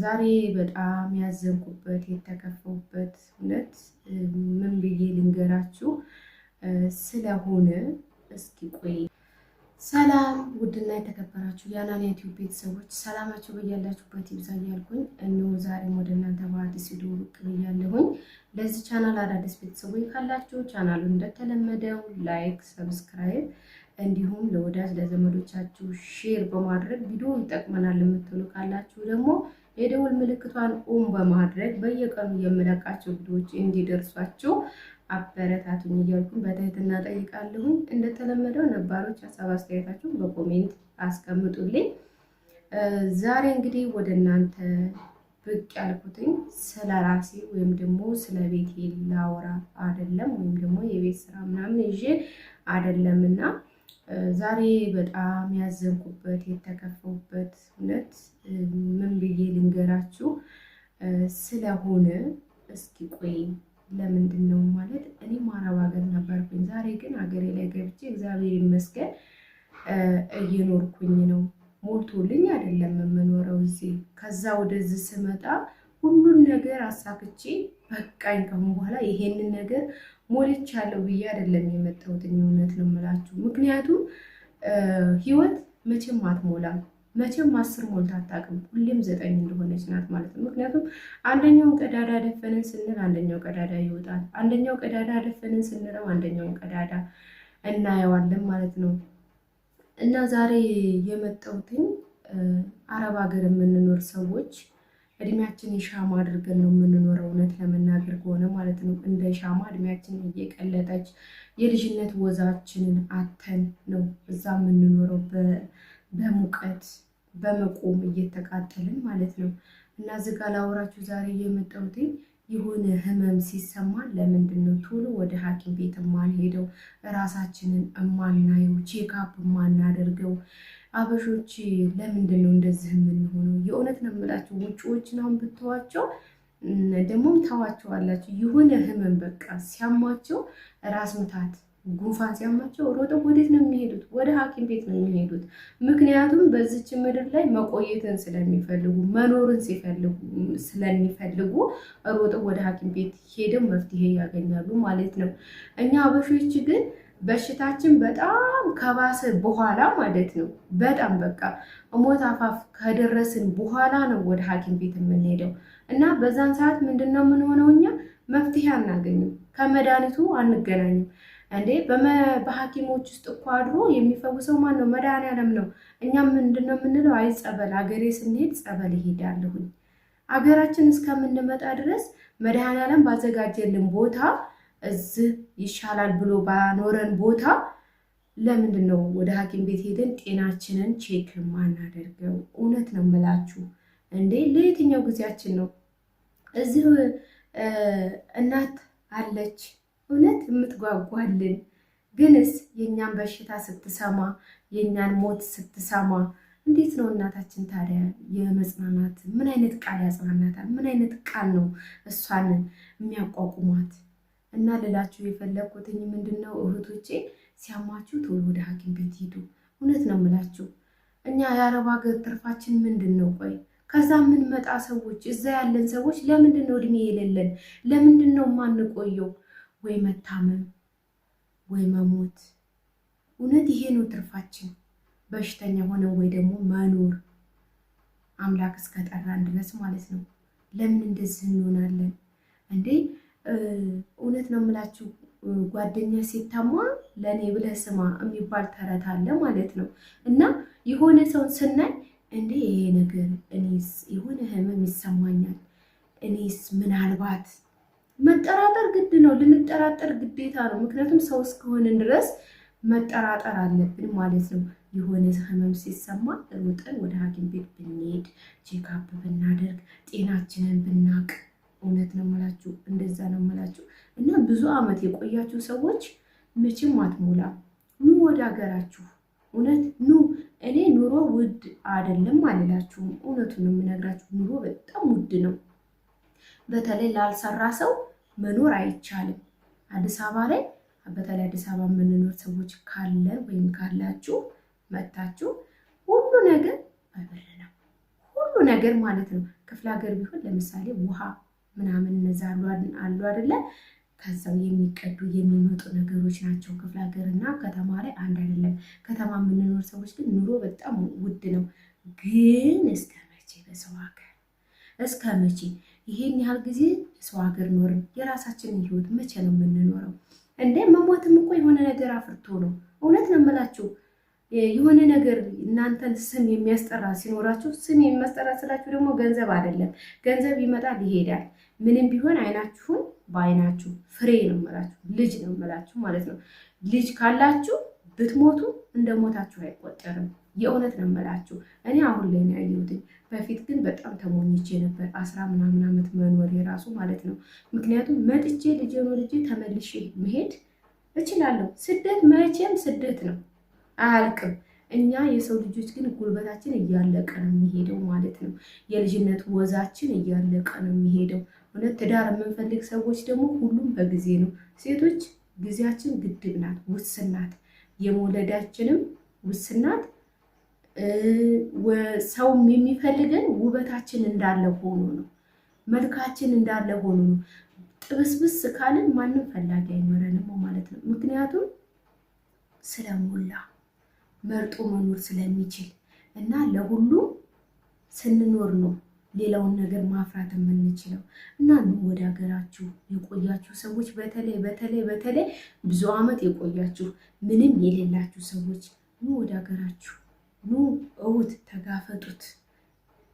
ዛሬ በጣም ያዘንኩበት የተከፈውበት እውነት ምን ብዬ ልንገራችሁ ስለሆነ እስኪ ቆይ። ሰላም ውድና የተከበራችሁ የአናንያ ቲዩብ ቤተሰቦች ሰላማችሁ በያላችሁበት ይብዛ እያልኩኝ እነሆ ዛሬም ወደ እናንተ በአዲስ ቪዲዮ ብቅ ብያለሁኝ። ለዚህ ቻናል አዳዲስ ቤተሰቦች ካላችሁ ቻናሉን እንደተለመደው like፣ subscribe እንዲሁም ለወዳጅ ለዘመዶቻችሁ share በማድረግ ቪዲዮ ይጠቅመናል የምትሉ ካላችሁ ደግሞ የደወል ምልክቷን on በማድረግ በየቀኑ የምለቃቸው ቪዲዮዎች እንዲደርሷችሁ አበረታቱኝ እያልኩኝ በትህትና ጠይቃለሁኝ። እንደተለመደው ነባሮች ሀሳብ አስተያየታችሁን በ comment አስቀምጡልኝ። ዛሬ እንግዲህ ወደ እናንተ ብቅ ያልኩትኝ ስለ ራሴ ወይም ደግሞ ስለ ቤቴ ላወራ አይደለም፣ ወይም ደግሞ የቤት ስራ ምናምን ይዤ አይደለም እና ዛሬ በጣም ያዘንኩበት የተከፈውበት እውነት ምን ብዬ ልንገራችሁ ስለሆነ እስኪ ቆይ ለምንድን ነው ማለት እኔም አረብ ሀገር ነበርኩኝ። ዛሬ ግን ሀገሬ ላይ ገብቼ እግዚአብሔር ይመስገን እየኖርኩኝ ነው። ሞልቶልኝ አይደለም የምኖረው እዚህ። ከዛ ወደዚህ ስመጣ ሁሉን ነገር አሳክቼ በቃኝ፣ ከአሁን በኋላ ይሄንን ነገር ሞልቻለሁ ብዬ አይደለም የመጣሁት። እውነት ነው የምላችሁ። ምክንያቱም ህይወት መቼም አትሞላም። መቼም 10 ሞልታ አታውቅም። ሁሌም 9 እንደሆነች ናት ማለት ነው። ምክንያቱም አንደኛውን ቀዳዳ ደፈንን ስንል አንደኛው ቀዳዳ ይወጣል። አንደኛው ቀዳዳ ደፈንን ስንለው አንደኛውን ቀዳዳ እናየዋለን ማለት ነው። እና ዛሬ የመጣሁትኝ አረብ ሀገር የምንኖር ሰዎች እድሜያችን የሻማ አድርገን ነው የምንኖረው። እውነት ለመናገር ከሆነ ማለት ነው እንደ ሻማ እድሜያችን እየቀለጠች የልጅነት ወዛችንን አተን ነው እዛ የምንኖረው በሙቀት በመቆም እየተቃጠልን ማለት ነው። እና እዚህ ጋር ላወራችሁ ዛሬ የመጣሁት የሆነ ህመም ሲሰማን ለምንድን ነው ቶሎ ወደ ሐኪም ቤት የማንሄደው? ራሳችንን እማናየው፣ checkup እማናደርገው? አበሾች ለምንድን ነው እንደዚህ የምንሆነው? የእውነት ነው የምላችሁ። ውጭዎችን አሁን ብትዋቸው ደግሞም ታዋቸዋላችሁ። የሆነ ህመም በቃ ሲያማቸው ራስ ምታት ጉንፋን ሲያማቸው ሮጠው ወዴት ነው የሚሄዱት? ወደ ሐኪም ቤት ነው የሚሄዱት። ምክንያቱም በዚች ምድር ላይ መቆየትን ስለሚፈልጉ መኖርን ስለሚፈልጉ ሮጠው ወደ ሐኪም ቤት ሄደው መፍትሄ ያገኛሉ ማለት ነው። እኛ አበሾች ግን በሽታችን በጣም ከባሰ በኋላ ማለት ነው በጣም በቃ ሞት አፋፍ ከደረስን በኋላ ነው ወደ ሐኪም ቤት የምንሄደው እና በዛን ሰዓት ምንድን ነው የምንሆነው? እኛ መፍትሄ አናገኝም፣ ከመድኃኒቱ አንገናኝም። እንዴ በሐኪሞች ውስጥ እኮ አድሮ የሚፈውሰው ማን ነው? መድኃኒዓለም ነው። እኛም ምንድን ነው የምንለው? አይ ጸበል፣ አገሬ ስንሄድ ጸበል እሄዳለሁኝ። አገራችን እስከምንመጣ ድረስ መድኃኒዓለም ባዘጋጀልን ቦታ እዚህ ይሻላል ብሎ ባኖረን ቦታ ለምንድን ነው ወደ ሐኪም ቤት ሄደን ጤናችንን check ማናደርገው? እውነት ነው የምላችሁ። እንዴ ለየትኛው ጊዜያችን ነው? እዚህ እናት አለች እውነት የምትጓጓልን፣ ግንስ የእኛን በሽታ ስትሰማ የእኛን ሞት ስትሰማ እንዴት ነው እናታችን ታዲያ የመጽናናት ምን አይነት ቃል ያጽናናታል? ምን አይነት ቃል ነው እሷን የሚያቋቁሟት? እና ልላችሁ የፈለግኩትኝ ምንድን ነው እህቶቼ፣ ሲያማችሁ ቶሎ ወደ ሐኪም ቤት ሂዱ። እውነት ነው የምላችሁ። እኛ የአረብ ሀገር ትርፋችን ምንድን ነው? ቆይ ከዛ የምንመጣ ሰዎች እዛ ያለን ሰዎች ለምንድን ነው እድሜ የሌለን? ለምንድን ነው የማንቆየው? ወይ መታመም ወይ መሞት። እውነት ይሄ ነው ትርፋችን፣ በሽተኛ ሆነ ወይ ደግሞ መኖር አምላክ እስከጠራን ድረስ ማለት ነው። ለምን እንደዚህ እንሆናለን እንዴ? እውነት ነው የምላችሁ፣ ጓደኛ ሲታማ ለእኔ ብለህ ስማ የሚባል ተረት አለ ማለት ነው። እና የሆነ ሰውን ስናይ እንዴ ይሄ ነገር እኔስ የሆነ ህመም ይሰማኛል፣ እኔስ ምናልባት መጠራጠር ግድ ነው። ልንጠራጠር ግዴታ ነው። ምክንያቱም ሰው እስከሆንን ድረስ መጠራጠር አለብን ማለት ነው። የሆነ ህመም ሲሰማ ሮጠን ወደ ሐኪም ቤት ብንሄድ checkup ብናደርግ ጤናችንን ብናቅ፣ እውነት ነው የምላችሁ፣ እንደዛ ነው የምላችሁ። እና ብዙ ዓመት የቆያችሁ ሰዎች መቼም አትሞላ። ኑ ወደ ሀገራችሁ፣ እውነት ኑ። እኔ ኑሮ ውድ አይደለም አልላችሁም፣ እውነቱን ነው የምነግራችሁ። ኑሮ በጣም ውድ ነው። በተለይ ላልሰራ ሰው መኖር አይቻልም። አዲስ አበባ ላይ በተለይ አዲስ አበባ የምንኖር ሰዎች ካለን ወይም ካላችሁ መታችሁ ሁሉ ነገር በብር ነው። ሁሉ ነገር ማለት ነው። ክፍለ ሀገር ቢሆን ለምሳሌ ውሃ ምናምን እነዛ አሉ አይደለ? ከዛው የሚቀዱ የሚመጡ ነገሮች ናቸው። ክፍለ ሀገርና ከተማ ላይ አንድ አይደለም። ከተማ የምንኖር ሰዎች ግን ኑሮ በጣም ውድ ነው። ግን እስከ መቼ በሰው ሀገር፣ እስከ መቼ ይሄን ያህል ጊዜ ሰው ሀገር ኖርን? የራሳችንን ህይወት መቼ ነው የምንኖረው? እንዴ መሞትም እኮ የሆነ ነገር አፍርቶ ነው። እውነት ነው የምላችሁ። የሆነ ነገር እናንተን ስም የሚያስጠራ ሲኖራችሁ፣ ስም የሚያስጠራ ስላችሁ ደግሞ ገንዘብ አይደለም። ገንዘብ ይመጣል ይሄዳል። ምንም ቢሆን አይናችሁን በአይናችሁ ፍሬ ነው የምላችሁ፣ ልጅ ነው የምላችሁ ማለት ነው። ልጅ ካላችሁ ብትሞቱ እንደ ሞታችሁ አይቆጠርም። የእውነት ነው የምላችሁ። እኔ አሁን ላይ ነው ያየሁትኝ። በፊት ግን በጣም ተሞኝቼ ነበር፣ 10 ምናምን ዓመት መኖር የራሱ ማለት ነው። ምክንያቱም መጥቼ ልጄን ወልጄ ተመልሼ መሄድ እችላለሁ። ስደት መቼም ስደት ነው፣ አያልቅም። እኛ የሰው ልጆች ግን ጉልበታችን እያለቀ ነው የሚሄደው ማለት ነው። የልጅነት ወዛችን እያለቀ ነው የሚሄደው። እውነት ትዳር የምንፈልግ ሰዎች ደግሞ ሁሉም በጊዜ ነው። ሴቶች ጊዜያችን ግድብ ናት፣ ውስን ናት። የመውለዳችንም ውስን ናት። ሰውም የሚፈልገን ውበታችን እንዳለ ሆኖ ነው። መልካችን እንዳለ ሆኖ ነው። ጥብስብስ ካልን ማንም ፈላጊ አይኖረንም ማለት ነው። ምክንያቱም ስለሞላ መርጦ መኖር ስለሚችል እና ለሁሉም ስንኖር ነው ሌላውን ነገር ማፍራት የምንችለው። እና ወደ ሀገራችሁ የቆያችሁ ሰዎች፣ በተለይ በተለይ በተለይ ብዙ ዓመት የቆያችሁ ምንም የሌላችሁ ሰዎች ኑ ወደ ሀገራችሁ፣ ኑ እውት ተጋፈጡት፣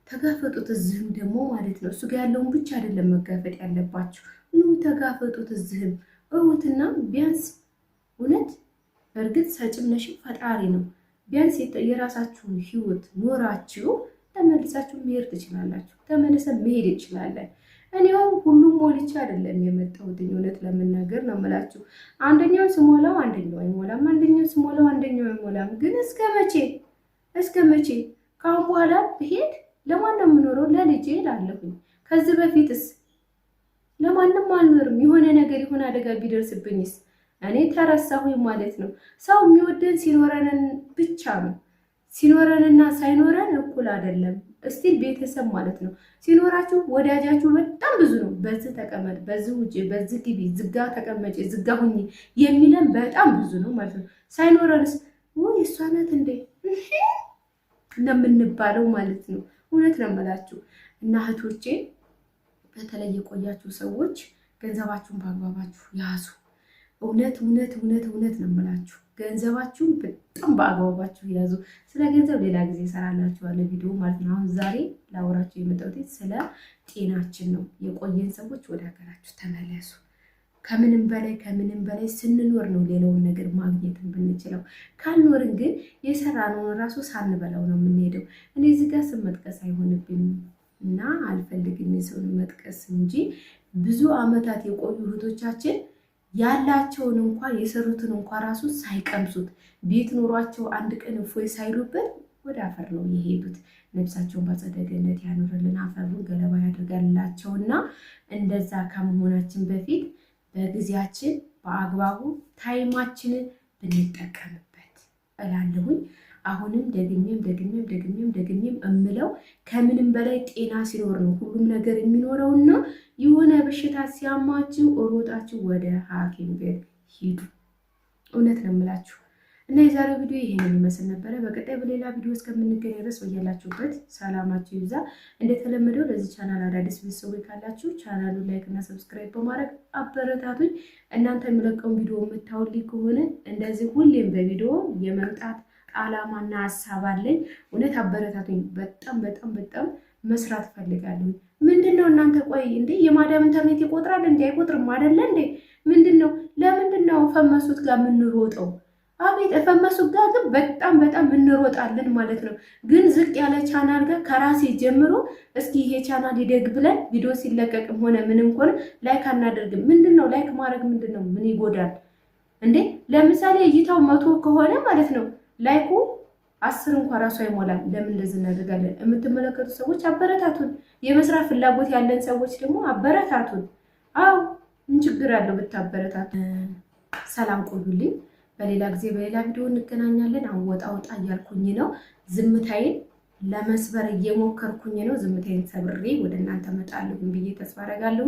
ተጋፈጡት። እዚህም ደግሞ ማለት ነው እሱ ጋር ያለውን ብቻ አይደለም መጋፈጥ ያለባችሁ። ኑ ተጋፈጡት፣ እዚህም እውትና ቢያንስ እውነት በእርግጥ ሰጭም ነሽም ፈጣሪ ነው። ቢያንስ የራሳችሁን ህይወት ኖራችሁ ተመልሳችሁ መሄድ ትችላላችሁ። ተመልሰን መሄድ እንችላለን። እኔው ሁሉም ሞልቼ አይደለም የመጣሁት፣ እውነት ለመናገር ነው የምላችሁ። አንደኛው ስሞላው አንደኛው አይሞላም፣ አንደኛው ስሞላው አንደኛው አይሞላም። ግን እስከ መቼ፣ እስከ መቼ? ከአሁን በኋላ ብሄድ ለማን ነው የምኖረው? ለልጄ እላለሁኝ። ከዚህ በፊትስ ለማንም አልኖርም። የሆነ ነገር የሆነ አደጋ ቢደርስብኝስ እኔ ተረሳሁኝ ማለት ነው። ሰው የሚወደን ሲኖረንን ብቻ ነው። ሲኖረንና ሳይኖረን እኩል አይደለም። እስቲል ቤተሰብ ማለት ነው። ሲኖራችሁ ወዳጃችሁ በጣም ብዙ ነው። በዚህ ተቀመጥ፣ በዚህ ውጪ፣ በዚህ ግቢ፣ ዝጋ ተቀመጪ፣ ዝጋ ሁኚ የሚለን በጣም ብዙ ነው ማለት ነው። ሳይኖረንስ ውይ እሷ ናት እንዴ እንደምንባለው ማለት ነው። እውነት ነው የምላችሁ። እና እህቶቼ በተለይ የቆያችሁ ሰዎች ገንዘባችሁን በአግባባችሁ ያዙ። እውነት እውነት እውነት እውነት ነው የምላችሁ። ገንዘባችሁን በጣም በአግባባችሁ ያዙ። ስለ ገንዘብ ሌላ ጊዜ እሰራላችኋለሁ ቪዲዮ ማለት ነው። አሁን ዛሬ ላወራችሁ የመጣሁት ስለ ጤናችን ነው። የቆየን ሰዎች ወደ ሀገራችሁ ተመለሱ። ከምንም በላይ ከምንም በላይ ስንኖር ነው ሌላውን ነገር ማግኘት ብንችለው። ካልኖርን ግን የሰራነውን ራሱ ሳንበላው ነው የምንሄደው። እኔ እዚህ ጋር ስም መጥቀስ አይሆንብኝም እና አልፈልግም የሰውን መጥቀስ እንጂ ብዙ ዓመታት የቆዩ እህቶቻችን ያላቸውን እንኳ የሰሩትን እንኳ ራሱ ሳይቀምሱት ቤት ኖሯቸው አንድ ቀን እፎይ ሳይሉበት ወደ አፈር ነው የሄዱት። ነፍሳቸውን በአጸደ ገነት ያኑርልን፣ አፈሩን ገለባ ያድርጋላቸውና እንደዛ ከመሆናችን በፊት በጊዜያችን በአግባቡ ታይማችንን ብንጠቀምበት እላለሁኝ። አሁንም ደግሜም ደግሜም ደግሜም ደግሜም እምለው ከምንም በላይ ጤና ሲኖር ነው ሁሉም ነገር የሚኖረውና የሆነ በሽታ ሲያማችሁ ሮጣችሁ ወደ ሐኪም ቤት ሂዱ። እውነት ነው የምላችሁ። እና የዛሬው ቪዲዮ ይሄንን ይመስል ነበረ። በቀጣይ በሌላ ቪዲዮ እስከምንገናኝ ድረስ በያላችሁበት ሰላማችሁ ይብዛ። እንደተለመደው ለዚህ ቻናል አዳዲስ ቤተሰቦች ካላችሁ ቻናሉን like እና subscribe በማድረግ አበረታቱኝ። እናንተ የምለቀውን ቪዲዮ የምታውልኝ ከሆነ እንደዚህ ሁሌም በቪዲዮ የመምጣት አላማና ሀሳብ አለኝ። እውነት አበረታቱኝ። በጣም በጣም በጣም መስራት ፈልጋለሁ። ምንድን ነው እናንተ ቆይ እንዴ የማዳም ኢንተርኔት ይቆጥራል እንዴ? አይቆጥርም አይደለ እንዴ? ምንድን ነው ለምንድን ነው ፈመሱት ጋር የምንሮጠው? አቤት እፈመሱት ጋር ግን በጣም በጣም እንሮጣለን ማለት ነው። ግን ዝቅ ያለ ቻናል ጋር ከራሴ ጀምሮ እስኪ ይሄ ቻናል ይደግ ብለን ቪዲዮ ሲለቀቅም ሆነ ምንም ሆነ like አናደርግም። ምንድን ነው like ማድረግ ምንድን ነው? ምን ይጎዳል እንዴ? ለምሳሌ እይታው 100 ከሆነ ማለት ነው like ኡ 10 እንኳ ራሱ አይሞላም። ለምን እንደዚህ እናደርጋለን? የምትመለከቱ ሰዎች አበረታቱን። የመስራት ፍላጎት ያለን ሰዎች ደግሞ አበረታቱን። አዎ ምን ችግር አለው ብታበረታቱን? ሰላም ቆዩልኝ። በሌላ ጊዜ በሌላ ቪዲዮ እንገናኛለን። አሁን ወጣ ወጣ እያልኩኝ ነው። ዝምታዬን ለመስበር እየሞከርኩኝ ነው። ዝምታዬን ሰብሬ ወደ እናንተ እመጣለሁ ብዬ ተስፋ አደርጋለሁ።